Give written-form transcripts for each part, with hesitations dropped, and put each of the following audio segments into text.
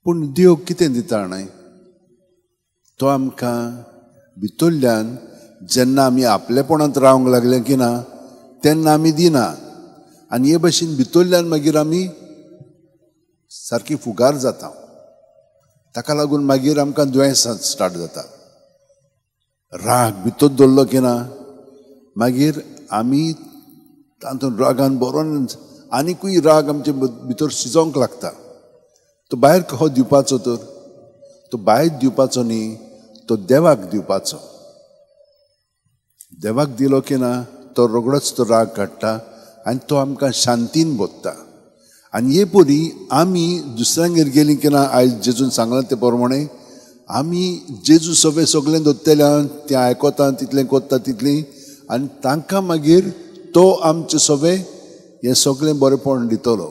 पूण देव कितें दिता न्हय, तो आमकां भितरल्यान जेन्ना आमी आपलेपणांत रावंक लागले की ना तेन्ना आमी दिना आनी हे भशेन भितरल्यान मागीर आमी सारकी फुगार जाता. ताका लागून मागीर आमकां दुयेंसां स्टार्ट जाता. राग भितर दवरलो की ना मागीर आमी तातूंत रागान बरोवन आनिकूय राग आमचे भितर शिजोवंक लागता. तो भायर कसो दिवपाचो तर तो भायर दिवपाचो न्ही, तो देवाक दिवपाचो. देवाक दिलो की ना तो रोगडोच तो राग काडटा आनी तो आमकां शांतीन भोगता. आनी हे परी आमी दुसऱ्यांगेर गेलीं की ना, आयज जेजून सांगलां ते प्रमाणे आमी जेजू सगळें सगळें दवरतले, तें आयकता तितलें करता तितलीं, आनी तांकां मागीर तो आमचें सगळें हें सगळें बरेंपण दितलो,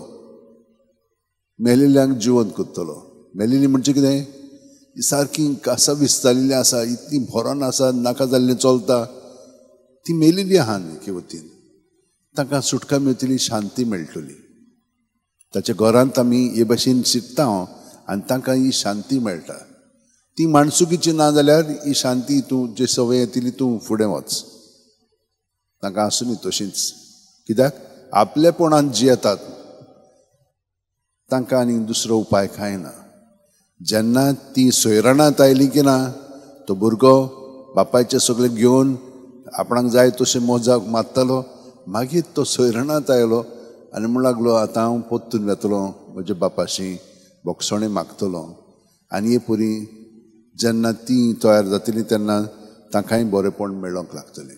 मेलिल्ल्यांक जिवंत करतलो. मेलिल्ली म्हणजे कितें, सारकी कासावीस जाल्ली आसा, इतली भरोन आसा, नाका जाल्लें चलता, ती मेलिल्ली आहा न्ही एके वतीन, तांकां सुटका मेळटली, शांती मेळटली. ताच्या घरांत आमी हे भशेन शिकता हांव आनी तांकां ही शांती मेळटा. ती माणसुकीची ना जाल्यार ही शांती तूं जे संवय येतली तूं फुडें वच, तांकां आसूं न्ही तशींच. कित्याक आपलेपणान जियेतात तांकां आनी दुसरो उपाय कांय ना. जेन्ना ती सोयरणांत आयली की ना तो भुरगो बापायचें सगळें घेवन आपणाक जाय तशें मोजाक मारतालो. मागीर तो सोयरणांत आयलो आनी म्हणूंक लागलो आतां हांव परतून वेतलो म्हज्या बापाशी बोगसणें मागतलो. आनी हे परी जेन्ना ती तयार जातली तेन्ना तांकांय बरेंपण मेळोंक लागतलें.